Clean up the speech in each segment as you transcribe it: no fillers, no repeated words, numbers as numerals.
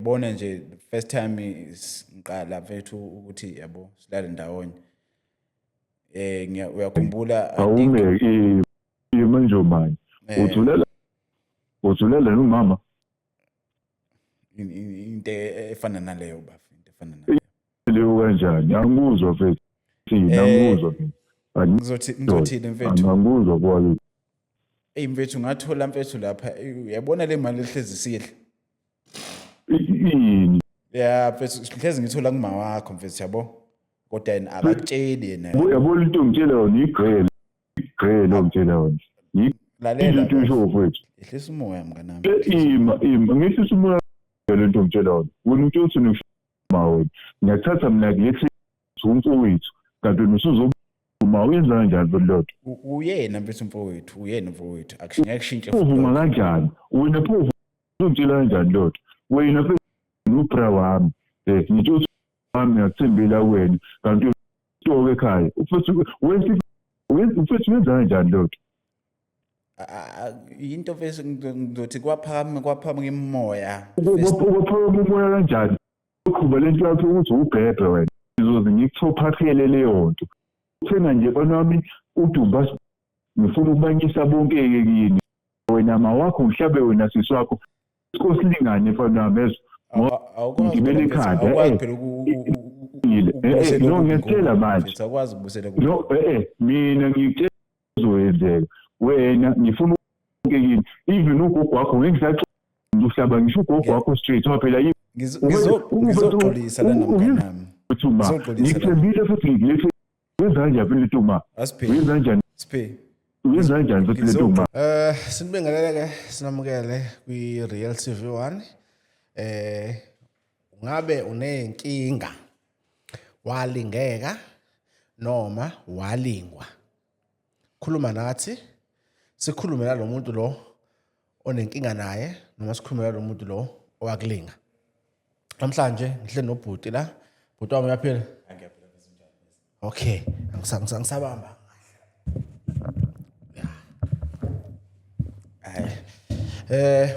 Bona nje first time ngiqala mfethu ukuthi yabo silale ndawonye. Uyakhumbula I think Awume manje manje. Uthulele uthulele nomama. Into efana naleyo bafo, into efana naleyo. Leyo kanjani? Angikuzwa mfethu. Thina angikuzwa mina. Ngizothi ngizothini mfethu? Angikuzwa kwayo. Ey mfethu ngathola mfethu lapha uyabona le mali ehlezi sidla. Ini? Ya mfethu hlezi ngithola kuma wakho mfethu yabo. Kodwa yena akakutsheli yena. Yabo into ngitshela yona igrele. Igrele ongitshela yona. Lalela. Into isho mfethu. Ehlisa umoya mnganami. Ima ima ngehlisa umoya lento ngitshela yona. Wena uthi uthi ma wena. Ngiyathatha mina kulethi umfowethu kanti wena usuzoma uyenza kanjani lo lodwa? Uyena mfethu umfowethu, uyena umfowethu. Akushinge kushintshe futhi. Uvuma kanjani? Wena pho uzongitshela kanjani lodwa? Wena mfethu ubra wami. Ngitsho ukuthi wami ngiyakuthembela kuwena kanti utoke ekhaya. Mfethu wenza mfethu wenza kanjani lodwa? Into mfethu ngizothi kwaphakama kwaphakama imoya. Kwaphakama umoya kanjani? Uqhuba lento yakho ukuthi ubhebhe wena. Ngizoze ngikuthophaphele leyo nto. Uthenga nje mfana wami udumba ngifuna ukubanyisa bonke-ke kini. Wena ma wakho ngihlabe wena sisi wakho. Sikosilingane mfana wami ezwa. Awukwazi Ngigibele phela mfethu, ekhanda, awukwazi phela ukubuyisela no, okubi ngiyakutshela ngokubi manje. mfethu, awukwazi ukubuyisela okubi. No, mina ngikutshela kuzoyenzeka. Wena ngifuna konke kini. Even ugogo wakho ngeke ngisaxoxa uhlaba ngisho ugogo wakho straight ngoba phela Ngizoxolisa lana mnganami. Uthi ma, Ngizoxolisa lana. ngikuthembile futhi ngikulethe. Wenza kanjani futhi lento ma? Asiphe. Wenza kanjani? Siphe. Wenza kanjani futhi lento ma? Sinibingelele ke sinamukele kwi Real TV 1. Ungabe unenkinga walingeka noma walingwa. Khuluma nathi sikhulume nalomuntu lo onenkinga naye noma sikhulume nalomuntu lo owakulinga. Namhlanje ngihle nobhuti la. Bhuti wami uyaphila? Okay, angisabamba.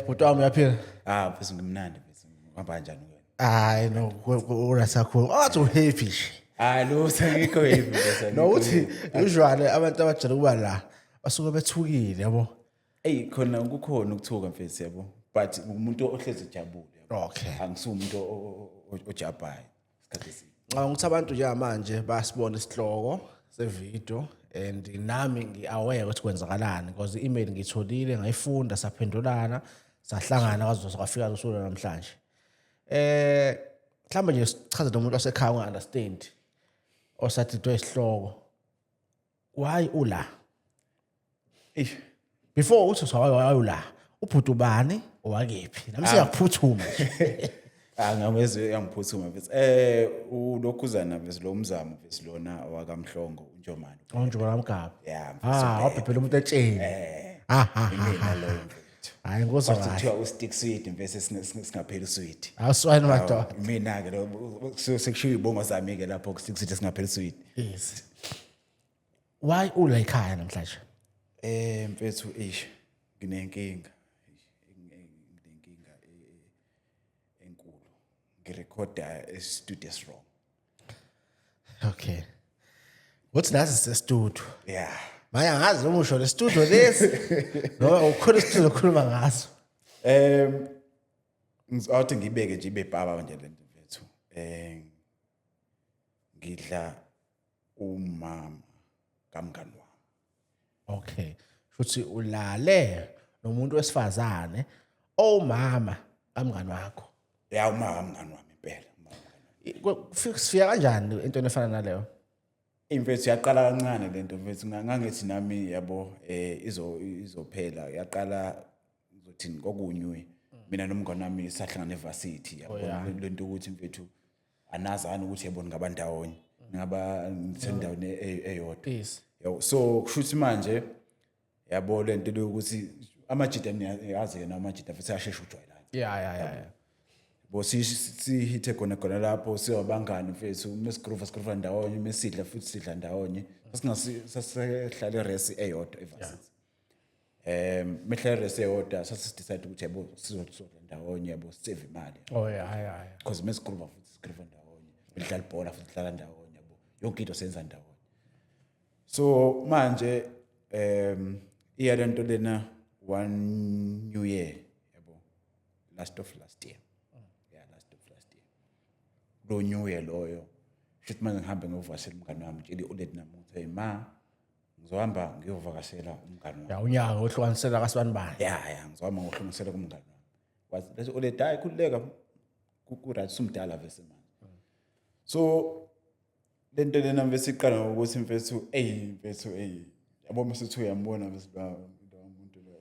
Bhuti wami uyaphila? Ah, mfethu ngimnandi mfethu. Uhamba kanjani wena? Hayi no, urathi kakhulu. Wathi uhappy nje. Hayi lo sengikho happy mfethu. No uthi usually abantu abajwayele ukuba la basuke bethukile yabo. Ey khona kukhona ukuthuka mfethu yabo. But umuntu ohlezi ejabule yabo. Okay. Angisuye umuntu ojabhayo isikhathi eside. Ngicabanga ukuthi abantu njengamanje bayasibona isihloko sevideo and nami ngi-aware ukuthi kwenzakalani because i-email ngiyitholile ngayifunda saphendulana sahlangana kwaze kwafika usuku namhlanje. Mhlawumbe nje sichaze nomuntu wasekhaya unga-understand osathi into isihloko. Why ula? Eish. Before uthi why ula? Ubhuti ubani owakephi? Nami siyakuphuthuma nje. Ah ngamezwe yangiphuthuma mfethu. Ulokhuzana mfethu lo mzamo mfethu lona wakaMhlongo uNjomane. UNjomane Mgaba. Yeah, mfethu, Ah, ubheke. wabhebhela umuntu etsheni. Ha ha ha. Imina loyo mfethu. Hayi ngozwa Kwathi kahle. kuthiwa ustick sweet mfethu singapheli sweet. Awuswani madoda. Mina ke lo sekushiwo ibongo zami ke lapho stick sweet singapheli sweet. Yes. Why ula ekhaya namhlanje? Mfethu eish nginenkinga. Nginenkinga enkulu. Ngirekhoda e-studio wrong. Okay. Uthi nasi se-studio. Yeah. Manje angazi noma usho le studio lesi noma ukhona studio okhuluma ngaso. Ngizawuthi ngibeke nje ibe baba nje lento mfethu. Ngidla umama kamngani wami. Okay. Futhi ulale nomuntu wesifazane owumama kamngani wakho. Ya umama kamngani wami impela. Umama kamngani wami. Sifika kanjani entweni efana naleyo? Imfethu yaqala kancane lento mfethu ngangithi nami yabo izophela yaqala ngizothini kokunywe mina nomngane wami sahlangana evarsity yabo lento ukuthi mfethu anazani ukuthi yabo ningaba ndawonye ningaba sendaweni eyodwa. Yes. Yabo so kusho ukuthi manje yabo lento le ukuthi amajita niyazi yena amajita futhi asheshe ujwayelana. Yeah. Bo sihithe khona khona lapho siyabangani mfethu mesigroove sigroove ndawonye mesidla futhi sidla ndawonye. Sasingasi sasehlala iresi eyodwa evarsity. Mehla rese yodwa sasi-decide ukuthi yabo sizodla ndawonye, yabo, save imali. Oh yeah. Because mesigroova futhi sigroova ndawonye, midlala ibhola futhi sidlala ndawonye, yabo, yonke into senza ndawonye. So manje iya lento lena one new year, yabo, last of last year, yeah, last of last year, lo new year loyo, shithi manje ngihambe ngiyovakashela umngane wami, ngitshele i-oledi nami ukuthi, "Hey ma, ngizohamba ngiyovakashela umngane wami." Ya, unyaka ohlukanisela kasibani bani. Ya, ngizohamba ngohlukanisela kumngane wami. Wathi leso oledi, "Hayi, khululeka, ku-right, sumdala vese manje." So lento lena mfethu iqala ngokuthi mfethu, eyi mfethu, eyi yabo, mase uyambona mfethu lo muntu lo,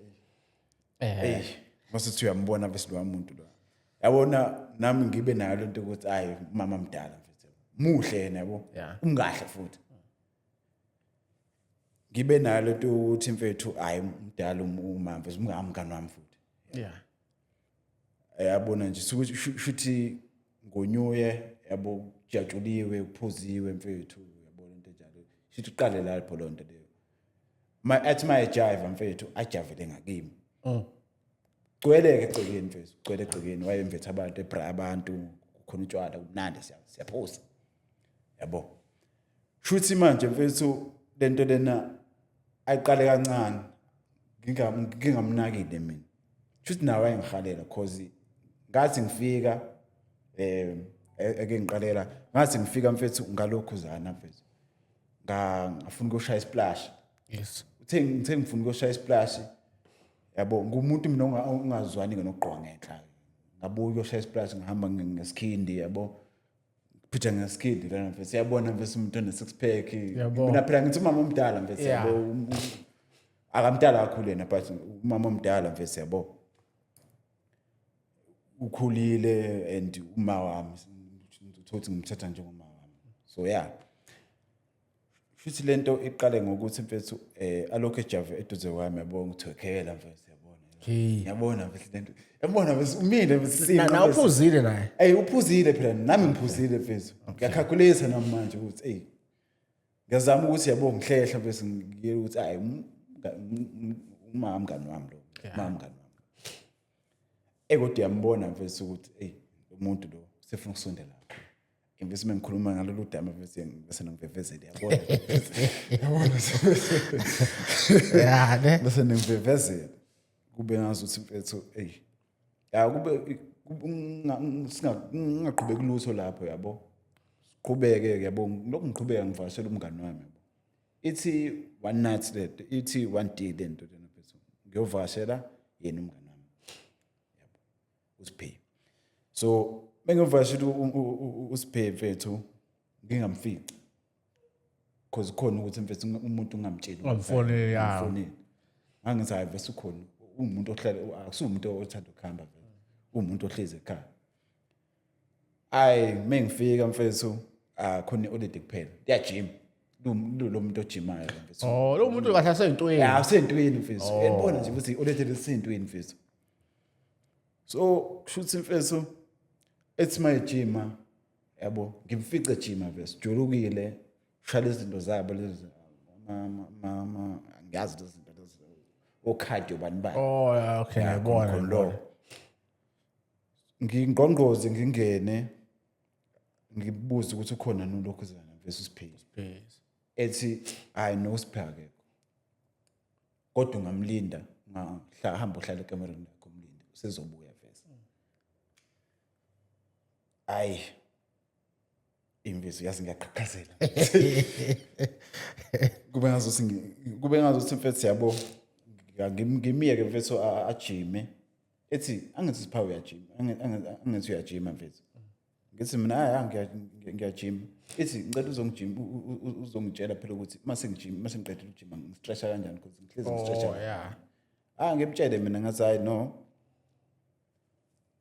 eyi. Eyi, mase uyambona mfethu lo muntu lo, yabona, nami ngibe nayo lento ukuthi hayi, umama mdala mfethu, muhle yena, yabo. Umkahle futhi. Ngibe nayo lento ukuthi mfethu, hayi, mdala umama mfethu, umngani wami futhi. Yabona nje shuthi ngonyuye, yabo, kujatshuliwe, kuphuziwe mfethu, yabo, into enjalo. Shuthi uqale lapho loo nto leyo. Ma athi ma ejive mfethu, ajavele ngakimi. Gcwele-ke egcekeni mfethu, gcwele egcekeni, wayemvethe abantu ebra, abantu kukhona utshwala, kumnandi, siyaphuza, yabo. Shuthi manje mfethu lento lena ayiqale kancane ngingamnakile mina. Shuthi nawe wayengihalela, cause ngathi ngifika eke ngiqalela, ngathi ngifika mfethu ngalokhu zana mfethu, ngafuna ukuyoshaya isplash. Uthe ngithe ngifuna ukuyoshaya isplash, yabo, ngumuntu mina ongazwani nokugqoka ngenhla. Ngabuya ukuyoshaya isplash, ngihamba ngesikhindi, yabo, phitha ngesikhindi lana mfethu, siyabona mfethu umuntu one six pack. Mina phela ngithi umama omdala mfethu, yabo, akamdala kakhulu yena, but umama omdala mfethu, yabo, ukhulile and uma wami uthothi ngimthatha njengoma wami. So yeah, futhi lento iqale ngokuthi mfethu alokhu ejave eduze kwami, yabo, ngithwekhela mfethu, yabona. Hey. Yabona mfethu lento, yabona mfethu umile mfethu. Na na uphuzile naye. Ey, uphuzile phela, nami ngiphuzile mfethu. Ngiyacalculate nami manje ukuthi ey, ngiyazama ukuthi, yabo, ngihlehla mfethu, ngiye ukuthi hayi, uma mngani wami lo, uma mngani wami. Kodwa uyambona mfethu ukuthi ey, lo muntu lo sefuna ukusondela kakhulu. Mfethu, mengikhuluma ngalolu daba mfethu, bese ngivevezele, yabona, yabona. Ya ne. Bese ngivevezele, kube ngazuthi mfethu, ey ya, kube ngingaqhubeki lutho lapho, yabo. Siqhubeke, yabo, lokhu ngiqhubeka ngivakashela umngani wami, yabo. Ithi one night lento, ithi one day lento lena mfethu, ngiyovakashela yena umngani wami, yabo, uSiphe. So bengivakashela uSiphe mfethu, ngingamfici because khona ukuthi mfethu umuntu ungamtsheli. Ungamfoneli, ya. Ungamfoneli. Ngangithi hayi, vese ukhona umuntu ohlala, akusiwumuntu othanda ukuhamba vele, umuntu ohlezi ekhaya. Ayi, mengifika mfethu, ah, khona i-oledi kuphela liyajima, lo muntu ojimayo mfethu. Oh, lo muntu kahle aseyintweni. Ya, usentweni mfethu. Uyabona nje ukuthi i-oledi lisentweni mfethu. So kushuthi mfethu ethi mayejima, yabo, ngimfice jima vese jolukile, shaya izinto zabo lezi, ngiyazi lezi zinto lezi, ocardio bani bani. Oh, yeah, okay, Ya, ngiyabona. khona lo. Ngingqongqoze, ngingene, ngibuze ukuthi ukhona nolokhuzana mfethu uSiphe. Ethi hayi no, uSiphe akekho, kodwa ungamlinda, hamba uhlale ekamereni lakho, umlinde, usezobuya vese. Hayi imfethu, yazi ngiyaqhaqhazela, kube ngazuthi mfethu, yabo, ngimiyeke mfethu ajime. Ethi angithi siphawu uyajima, angithi uyajima mfethu. Ngithi mina hayi, ngiyajima. Ithi ngicela uzongijima, uzongitshela phela ukuthi mase ngijima, mase ngiqedile ukujima, ngistretcha kanjani, because ngihlezi ngistretcha. Oh, yeah. Ah, ngimtshele mina, ngathi hayi no,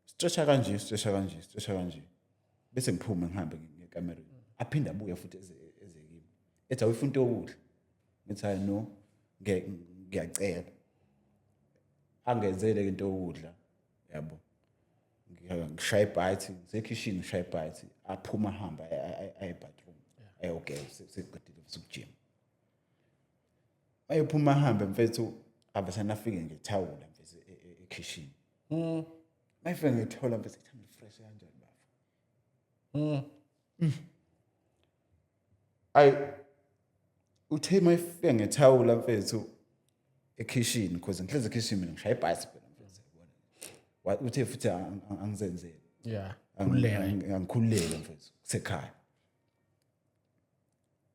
stretcha kanje, stretcha kanje, stretcha kanje. Bese ngiphume ngihambe ngekamereni. Aphinde abuye futhi eze kimi, ethi awuyifuna into yokudla. Ngithi hayi no, ngiyacela angenzele into yokudla, yabo. Ngishaya ibhayithi ngisekhishini, ngishaya ibhayithi, aphuma ahambe aye ebathroom ayogeza, seqedile futhi ukujima. Ayophuma ahambe mfethu. Ave sanafike ngethawula mfethu ekhishini. Mayifike ngethawula mfethu, ithanda fresh kanjani bafo. Ayi, uthe mayifike ngethawula mfethu ekhishini, because ngihlezi ekhishini mina, ngishaya ibhasi phela mfethu, yabona. Uthe futhi angizenzele. Khululeka. Angikhululeke mfethu, kusekhaya.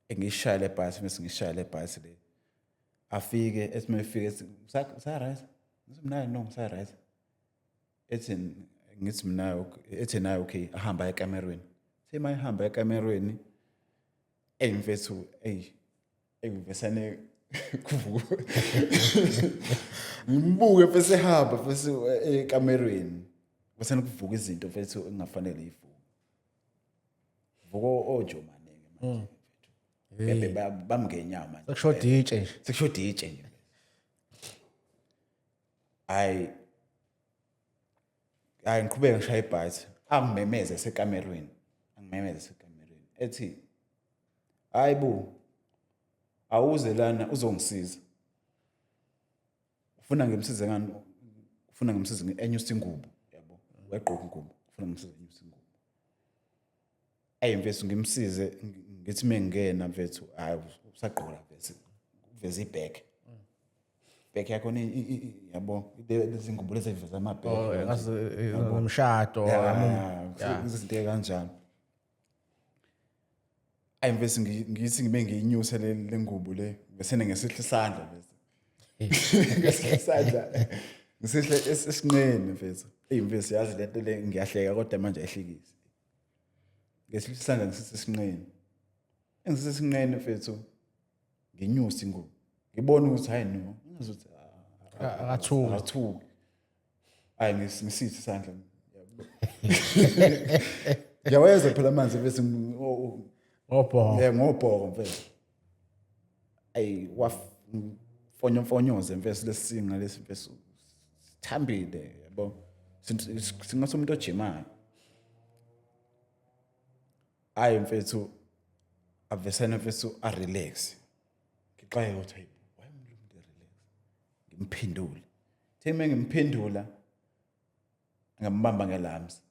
Engishaya le bhasi, mase ngishaya le bhasi le. Afike ethi mayifike ethi usa right. Ngithi mina no, ngisa right. Ethi ngithi mina ethi naye okay, ahamba ekamerweni. Uthe mayihamba ekamerweni, ey mfethu, ey ey mfesane, kuvuka ngimbuke bese ehamba mfethu ekamerweni, bese kuvuka izinto mfethu engafanele ivuke, vuka ojomane-ke manje mfethu, bebe bamngenyawo manje. Sekushoda itshe nje. Sekushoda itshe nje. Hayi hayi, ngiqhubeke ngishaya ibhathi, angimemeze sekamerweni, angimemeze sekamerweni, ethi hayi bo, awuze lana uzongisiza. Ufuna ngimsize ngani? Ufuna ngimsize enyusa ingubo, yabo, wayegqoka ingubo, ufuna ngimsize enyusa ingubo. Ayi mfethu, ngimsize, ngithi mengingena mfethu, hayi, usagqoka mfethu, uveza ibhek bhek yakhona yabo, lezi ngubo lezi eziveza amabhek. Oh, ngazi nomshado. Ya, izinto kanjalo. Ayi mfethu, ngithi ngibe ngiyinyuse le ngubo le, bese ngesihle isandla, bese ngesihle isandla ngisihle esinqeni mfethu. Eyi mfethu, yazi lento le ngiyahleka kodwa manje ayihlekisi. Ngesihle isandla ngisithi esinqeni, engisithi esinqeni mfethu, nginyuse ingubo, ngibone ukuthi hayi no, ngazuthi Akathuki. Akathuki. Hayi, ngisithi isandla, ngiyaweza phela amanzi bese Ngobhongo. Yeah, ngobhoko mfethu. Ayi, wafonyo mfonyoze mfethu, lesinga lesi mfethu sithambile, yabo. Singathi umuntu ojimayo. Ayi mfethu, avesane mfethu, a relax. Ngixaye ukuthi hayi, why umuntu relax? Ngimphendule. Theme ngimphendula, ngambamba ngelamsi.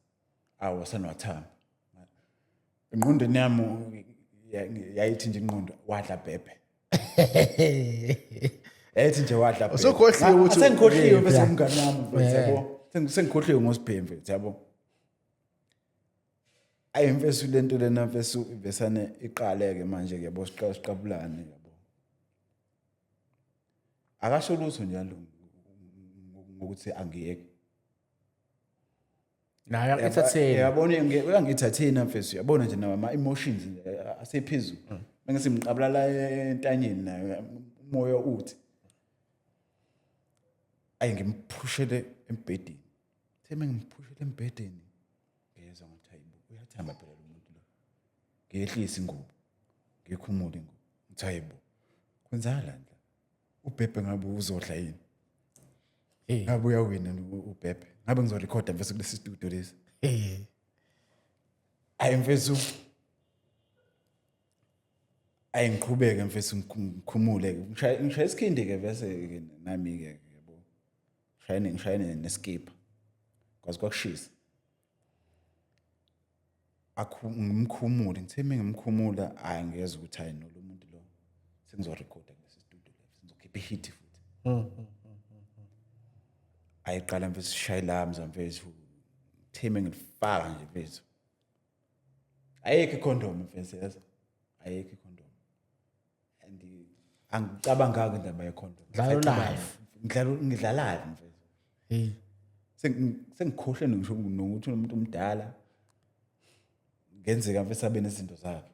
Awu, sanwathamba. Engqondweni yami yayithi nje ingqondo wadla bhebhe. Yayithi nje wadla bhebhe. Usukhohliwe ukuthi Sengikhohliwe bese umngani wami mfethu, yabo. Sengikhohliwe ngosibhembe mfethu, yabo. Ayi mfethu, lento lena mfethu ivesane iqale ke manje ke, yabo, siqala siqabulane, yabo. Akasho lutho njalo ngokuthi angiyeke. Naye entertain. Yabona, uyangi-entertain mfethu, yabona nje nawo ama-emotions nje asephezulu. Mengise ngiqabula la entanyeni nayo umoya uthi. Ayi, ngimphushele embhedeni. Theme ngimphushele embhedeni. Ngiyezwa ngathi hayibo, uyathamba phela lo muntu lo. Ngiyehlisa ingubo. Ngikhumule ingubo. Ngithi hayibo. Kwenzakalani la? Ubhebhe ngabe uzodla yini? Ngabe uyawina ubhebhe. Ngabe ngizorekhoda mfethu kulesi studio lesi. Ayi mfethu. Ayi, ngiqhubeke mfethu, ngikhumule. Ngishaya isikhindi ke bese ke nami ke, yabo. Ngishaya neskipa. Kwazi kwakushisa. Akhu ngimkhumule, ngithe mengimkhumula, hayi ngiyezwa ukuthi hayi no, lo muntu lo sengizorekhoda kulesi studio lesi, ngizokhipha ihit futhi. Ayiqala mfethu, sishaye lamza mfethu. Theme ngilifaka nje mfethu. Ayikho icondom mfethu, yazi. Ayikho icondom. And angicabanganga indaba yecondom. Dlala live. Ngidlala live mfethu. Sengikhohlwe ngisho nokuthi umuntu omdala ngenzeka mfethu abe nezinto zakhe.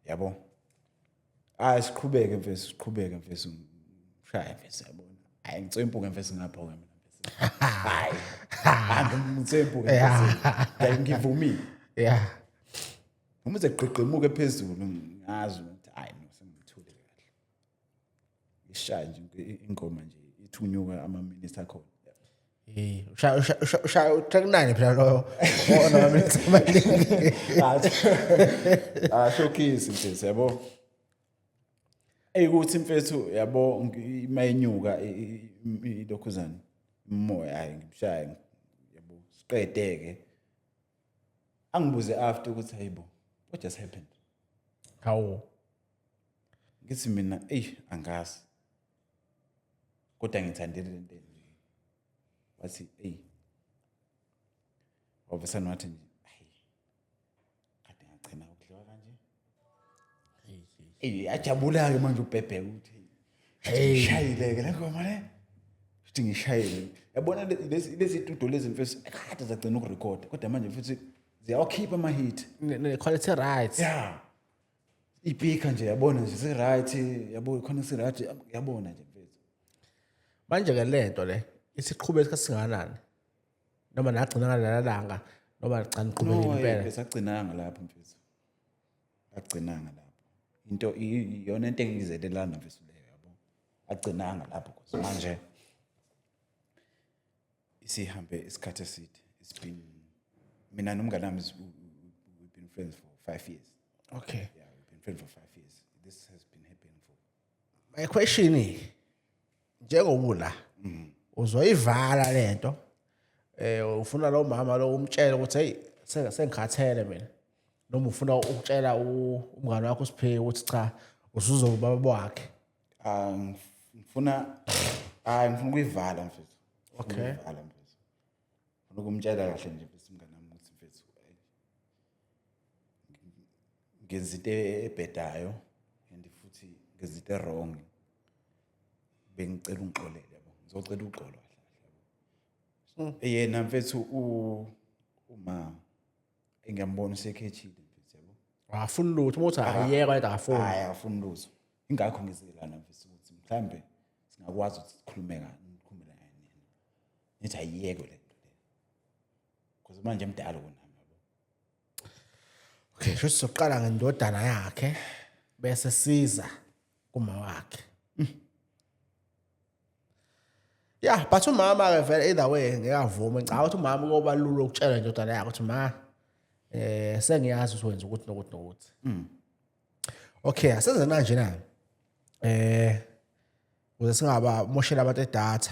Yabo. Hayi, siqhubeke mfethu, siqhubeke mfethu. Shaya mfethu, yabona. Hayi, ngitswempuke mfethu ngapho ke mina mfethu. Hayi. Hayi, ngitswempuke mfethu. Hayi, ngivumile. Uma uze gqigqimuke phezulu, ngazi ukuthi hayi no, sengithule kahle. Ishaya nje ingoma nje ithunyuka ama-minutes akhona. Ushaya track 9 phela loyo. Ona minutes amaningi. Ah, showcase mfethu, yabo. Eyikuthi mfethu yabo mayinyuka ilokhuzana umoya, hayi ngimshaye yabo, siqedeke. Angibuze after ukuthi hayibo, what just happened? Hawu. Ngithi mina, eyi, angazi, kodwa ngithandile lento enje. Wathi eyi, wavesane wathi nje, ayi, kade ngagcina ukudliwa kanje. Eyi, ajabula-ke manje ubhebheke ukuthi hey, ngishayile-ke le ngoma le, futhi ngishayile, yabona lezi tudo lezi mfethu kade zagcina ukurekhoda, kodwa manje futhi ziyawakhipha ama-hit. Ne-quality, right? Ya, ipika nje, yabona nje, si-right, yabo, khona si-right, yabona nje mfethu. Manje-ke le nto le isiqhube isikhathi singakanani, noma nagcina ngalala langa, noma cha, niqhubekile? No, Impela. Sagcinanga lapho mfethu, agcinanga lapho. Into iyona into engizelelana mfethu leyo, yabo, agcinanga lapho because manje isihambe isikhathi eside. It's been, mina nomngane wami we've been friends for 5 years. Yeah, we've been friends for 5 years. This has been happening for My question, njengoba la uzoyivala lento, ufuna lo mama lo umtshele ukuthi hey, sengikhathele mina, noma ufuna ukutshela umngane wakho uSiphe ukuthi cha, usuzoba ubaba wakhe? Ah, ngifuna, hayi, ngifuna ukuyivala mfethu. Ngifuna ukuyivala mfethu. Ngifuna ukumtshela kahle nje mfethu umngane wami ukuthi mfethu, ngenza into ebhedayo and futhi ngenza into e-wrong, bengicela ungixolele, yabo, ngizocela uxolo kahle kahle, yabo. Yena mfethu uma engiyambona usekhethile mfethu, yabo. Akafuni lutho, uma uthi ayiyekwa lento, akafuni. Hayi, akafuni lutho. Ingakho ngizelana mfethu ukuthi mhlambe singakwazi ukuthi sikhulume kahle, nikhulume naye nina, nithi ayiyekwe le nto le, because manje mdala kunami, yabo. Okay, sho sizoqala ngendodana yakhe bese siza kuma wakhe. Yeah, but umama ke vele either way ngeke avume. Ngicabanga ukuthi umama kuyoba lula ukutshela indodana yakhe ukuthi ma, sengiyazi ukuthi wenza ukuthi nokuthi nokuthi. Okay, asenze manje na. Ukuze singaba moshela abantu edatha.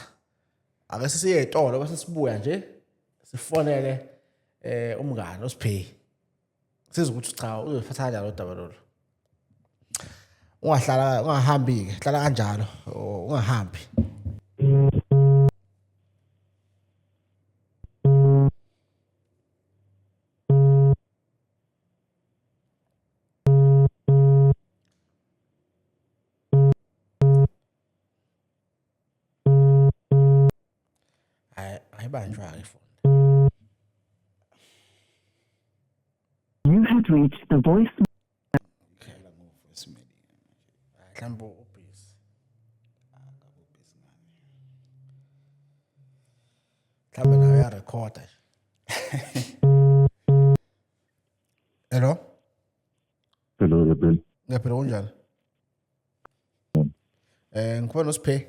Ake sisiye etolo bese sibuya nje sifonele umngane uSiphe. Siza ukuthi cha, uzophatha kanjani lo daba lolu. Ungahlala, ungahambi ke, hlala kanjalo, ungahambi. Hayi, ayibanjwa ke ifoni. You have reached the voice Khala ngo-voicemail. Hayi, mhlawumbe ubusy. Akabubhizi ngani? Mhlawumbe nawe uyarekhoda nje. Hello? Hello, Rebel. Ngiyaphila, kunjani? Ngikhuluma noSiphe.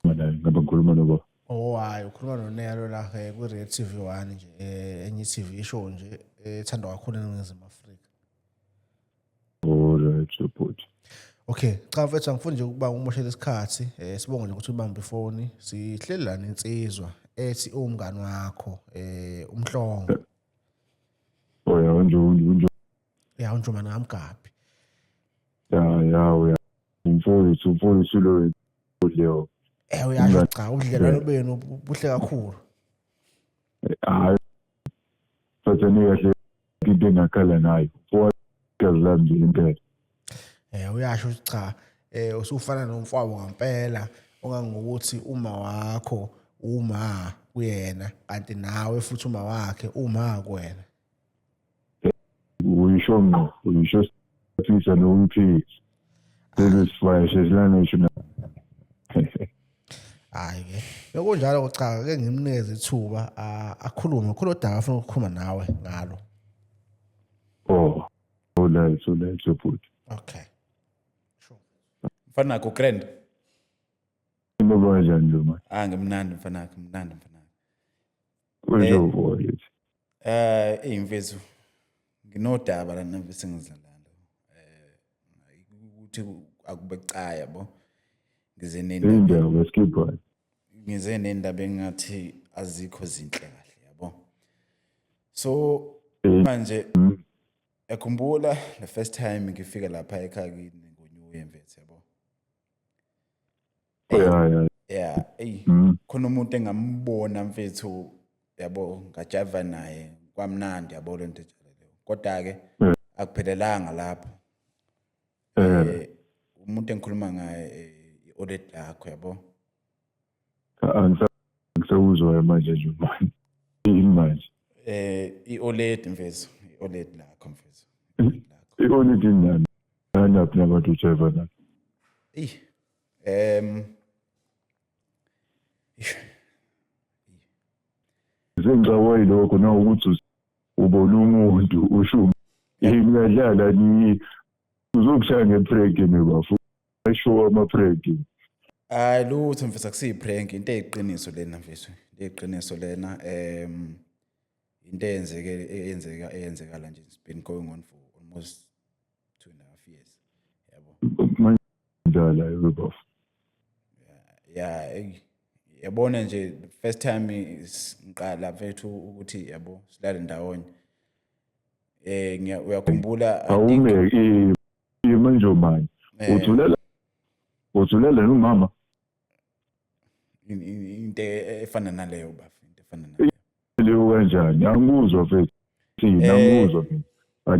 Mina ngabe ngikhuluma noba? Oh hayi, ukhuluma noNelo la kwi-Real TV 1 nje, enye TV show nje ethandwa kakhulu eNingizimu Afrika. Alright, support. Okay, cha mfethu, angifuni nje ukuba umoshele isikhathi. Sibonge nje ukuthi ubambe ifoni. Sihleli la nensizwa ethi umngani wakho, uMhlongo. Oh ya, unje unje unje. Ya, uNjumane kaMgabhi. Ya ya. Umfowethu lo leyo. Uyasho cha, ubudlelwano benu buhle kakhulu. Hayi. Sathane kahle into engakhala nayo. Mfowethu lami nje impela. Uyasho ukuthi cha, usufana nomfowabo ngempela, ongangokuthi uma wakho uma kuyena, kanti nawe futhi uma wakhe uma kuwena. Uyisho ngqo, uyisho sifisa nokuthi lezi sifaya sesilana ngisho na. Hayi ke, bekunjalo, cha, ke ngimnikeze ithuba akhulume khulu udaba afuna ukukhuluma nawe ngalo. Oh. Alright, support. Okay, sure. Mfanakho, grand. Baba, kanjani lo man? Ah, ngimnandi mfanakho, mnandi mfanakho. Kwenza mfowethu. Mfethu, nginodaba lana mfethu engizalalo. ukuthi akube kucaya yabo. Ngize nendaba Indaba skipper. Ngize nendaba engathi azikho zinhle kahle yabo. So manje yakhumbula the first time ngifika lapha ekhaya kini ngo-New Year mfethu yabo. Ya ya. Yeah, eyi khona umuntu engambona mfethu yabo, ngajiva naye kwamnandi yabo lento enjalo leyo. Kodwa ke akuphelelanga lapho. Umuntu engikhuluma ngaye i-oledi lakho yabo. Angisakuzwa manje nje manje. Yini manje? I-oledi mfethu, i-oledi lakho mfethu. I-oledi lakho. I-oledi nani? Nani nabantu ujiva na? Eyi ish, Sengixakwa yilokho na ukuthi ubona umuntu usho yini uyadlala ni uzokushaya nge-prank nebafu. Asho ama-prank. Hayi lutho mfethu, akusiyi-prank, into eyiqiniso lena mfethu, into eyiqiniso lena, into eyenzeke eyenzeka eyenzekala nje, it's been going on for almost 2.5 years yabo. Manje njalo bafu. Ya, eyi, yabona nje first time ngiqala mfethu ukuthi yabo silale ndawonye, uyakhumbula, I think. Awume manje manje. Uthulala nomama. Into efana naleyo bafo, into efana naleyo. Leyo kanjani? Angikuzwa mfethu. Thina angikuzwa mina.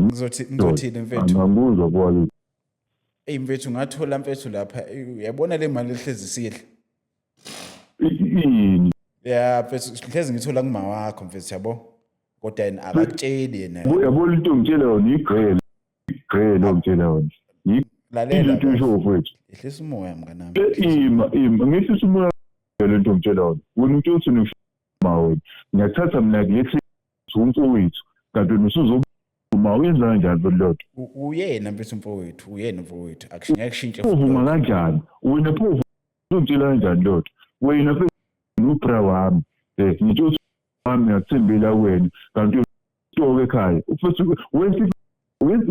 Ngizothini mfethu? Angikuzwa kwalo. Eyi mfethu, ngathola mfethu lapha, uyabona le mali ehlezi sidla. Ini? Ya mfethu, hlezi ngithola kuma wakho mfethu yabo. Kodwa yena akakutsheli yena. Yabo into ongitshela yona igqele. Igqele ongitshela yona. Lalela. Into esho mfethu. Ehlisa umoya mnganami. Ima ima ngehlisa umoya lento ongitshela yona. Wena uthi uthi ma wena. Ngiyathatha mina ngithi umfowethu kanti wena usuzoma uyenza kanjani vele lodwa? Uyena mfethu mfowethu, uyena mfowethu. Akushinge kushintshe futhi. Uvuma kanjani? Wena pho uzongitshela kanjani lodwa? Wena mfethu ubra wami. Ngitsho ukuthi wami ngiyakuthembela kuwena kanti utoke ekhaya. Mfethu wena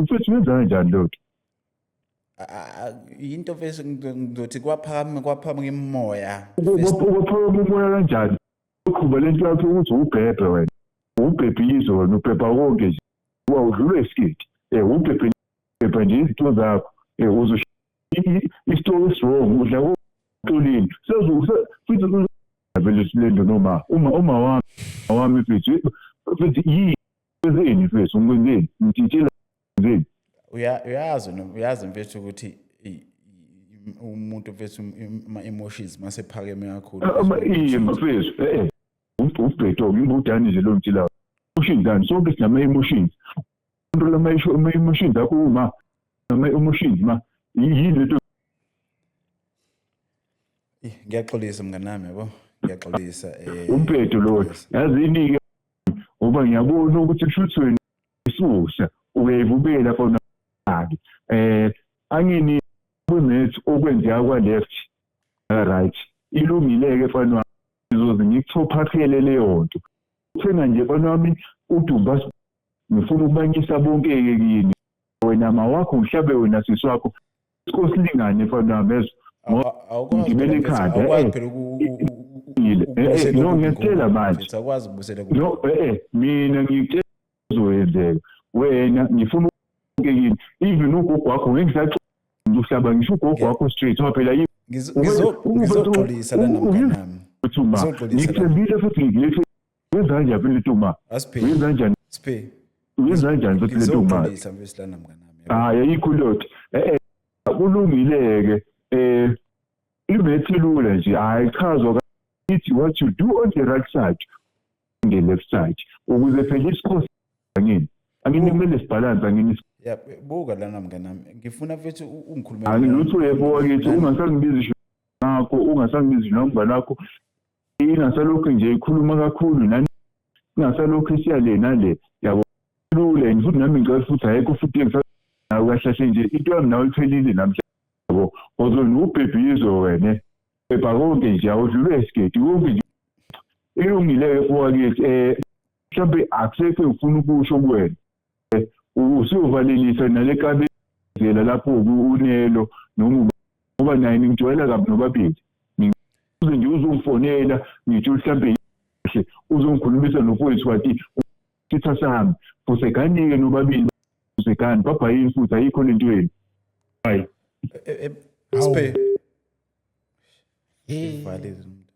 mfethu wenza kanjani lodwa? Into mfethu ngizothi kwaphakama imoya. Kwaphakama umoya kanjani? Uqhuba lento yakho ukuthi ubhebhe wena. Ubhebhizo wena, ubhebha konke nje. Wawudlula isiketi. Ubhebhe bhebha nje izinto zakho. Uzoshiya isitoko esi-wrong, udla koxolile. Futhi vele silento noma uma wami mfethu mfethu yini kwenzeni mfethu ngikwenzeni ngitshela kwenzeni. Uyazi uyazi mfethu ukuthi umuntu mfethu ama-emotions masephakeme kakhulu. Iye mfethu ubhedo ngimbudani nje lo mtshela emotions kani sonke sinama-emotions control ama-emotions akho uma ama-emotions ma yini lento. Ngiyaxolisa mnganami yabo, ngiyaxolisa. Umbhedo lo yazini-ke ngoba ngiyabona ukuthi kushuthi wena isusa uyayivubela fona ke angini kwi-maths okwenzeka kwa-left right ilungile-ke mfana wami ngizoze ngikuthophakele leyo nto uthenga nje mfana wami udumba ngifuna ukubanyisa bonke-ke kini wena ma wakho ngihlabe wena sisi wakho sikosilingane mfana wami ezwa ngigibele ekhanda no ngiyakutshela manje awukwazi ukubusela no mina ngikutshela kuzoyenzeka wena ngifuna konke kini even ugogo wakho ngeke ngisaxoxa uhlaba ngisho ugogo wakho straight ngoba phela Ngizoxolisa lana mnganami. Uma ngikuthembile futhi ngikulethe wenza kanjani phela lento ma wenza kanjani Siphe wenza kanjani futhi lento ma ngizoxolisa mfethu lana mnganami. Hayi ayikho lutho kulungile-ke i-maths ilula nje ayichazwa ithi what you do on the right side on the left side ukuze phela isikhosi angini kumele sibhalanse angini. Ya buka lana mnganami, ngifuna mfethu ungikhulumele. Angilutho yebo wakithi ungasangibizi ngakho ungasangibizi nomngane wakho ingasalokhu nje ikhuluma kakhulu nani ingasalokhu isiya le nale yabo lula and futhi nami ngicela futhi ayikho futhi nawe kahle nje into yami nawe iphelile namhlanje yabo kodwa ubhebhizo wena bhebha konke nje awudlulwe isigedi konke nje ilungile-ke wakithi mhlawumbe akusekho engifuna ukusho kuwena usuyovalelisa nale kabe. Zela lapho unelo noma ngoba naye ningijwayela kabi nobabili. Uze nje uzongifonela ngitsho mhlambe kahle uzongikhulumisa nomfowethu wathi sitha sami fuseganike nobabili fusegani babhayini futhi ayikho lento yenu. Hayi. Siphe. Hey. Valile umuntu.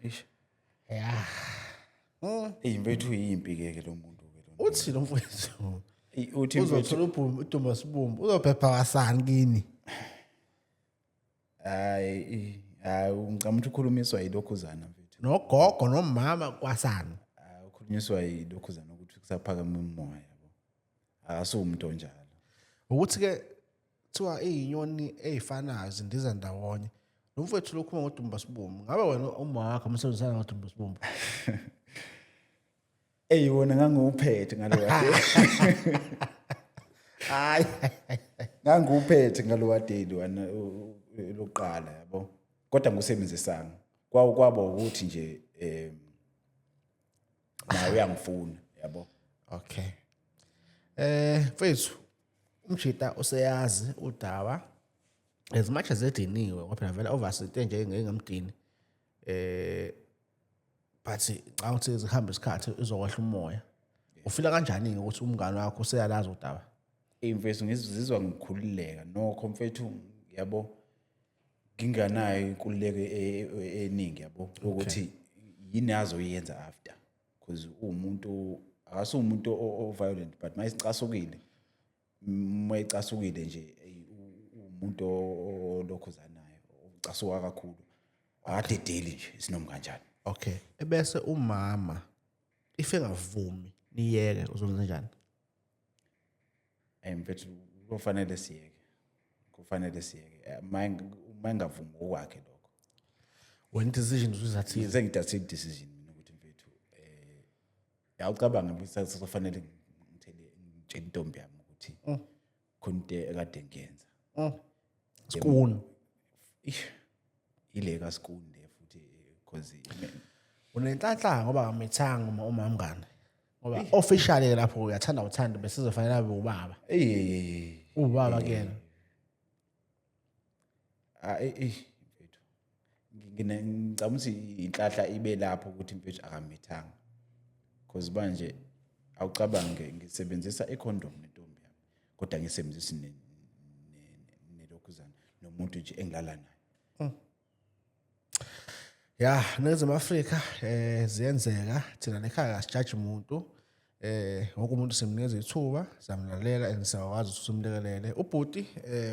Eish. Yeah. Eyi mfethu uyimpi ke ke lo muntu ke lo. Uthi lo mfowethu Eyi, uthi mfethu uzothola ubhumbu udumba sibumbu uzophepha kasani kini. Hayi, hayi, ngicabanga ukuthi ukhulumiswa yilokhuzana mfethu. Nogogo nomama kwasani. Hayi, ukhulunyiswa yilokhuzana ukuthi kusaphakama umoya yabo. Akasumuntu onjalo. Ukuthi ke kuthiwa izinyoni ezifanayo zindiza ndawonye. Lo mfowethu lo ukhuluma ngodumba sibumbu. Ngabe wena uma wakho umsebenzisana ngodumba sibumbu? Eyi wona ngangiwuphethe ngalowa day. Hayi. Ngangiwuphethe ngalowa day lwana lokuqala yabo. Kodwa ngusebenzisanga. Kwawo kwaba ukuthi nje naye uyangifuna yabo. Okay. Mfethu umjita useyazi udaba as much as ediniwe ngoba phela vele obviously into enje ngengamdini but ngicabanga ukuthi zihamba isikhathi izokwehla umoya. Ufila kanjani ukuthi umngane wakho useyalazi udaba? Eyi mfethu ngizizwa ngikhululeka nokho mfethu yabo, nginganayo inkululeko eningi yabo ukuthi yini azoyenza after, because uwumuntu akasuwumuntu o-violent, but mayisicasukile, mayicasukile nje, eyi, uwumuntu olokhuzanayo, ucasuka kakhulu, akadedeli nje isinoma kanjani. Okay. Ebese umama if engavumi niyeke uzokwenza njani? Eyi mfethu kufanele siyeke, kufanele siyeke uma engavumi okwakhe lokho. Wena decision usuyithathile. Sengithathile decision mina ukuthi mfethu yawucabanga mfethu sekufanele ngithele ngitshele intombi yami ukuthi khona into ekade ngiyenza. Skoon. Ish, ile kaskoon le futhi because Unenhlanhla ngoba ngamithanga uma umngane. Ngoba officially ke lapho uyathanda uthanda bese sizofanele abe ubaba. Ey. Ubaba kuyena. Ah, eh mfethu ngicabanga ukuthi inhlanhla ibe lapho ukuthi mfethu akamithanga, because manje awucabange ngisebenzisa icondom nentombi yami kodwa ngisebenzisa nelokhuzana nomuntu nje engilala naye. Ya, Ningizimu Afrika ziyenzeka thina nekhaya asijaji umuntu. Wonke umuntu simnikeza ithuba, samlalela and siyakwazi ukuthi simlekelele. Ubhuti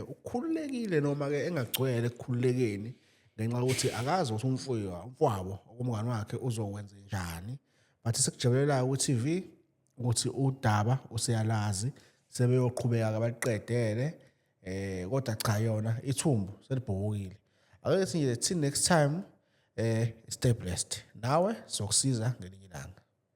ukhululekile noma ke engagcwele ekukhululekeni ngenxa yokuthi akazi ukuthi umfuyo umfowabo okumngani wakhe uzokwenza njani. But sikujabulelayo ku TV ukuthi udaba useyalazi sebeyoqhubeka ke baliqedele kodwa cha yona ithumbu selibhokile. Ake sithi nje till next time, stay blessed. Nawe sokusiza ngelinye ilanga.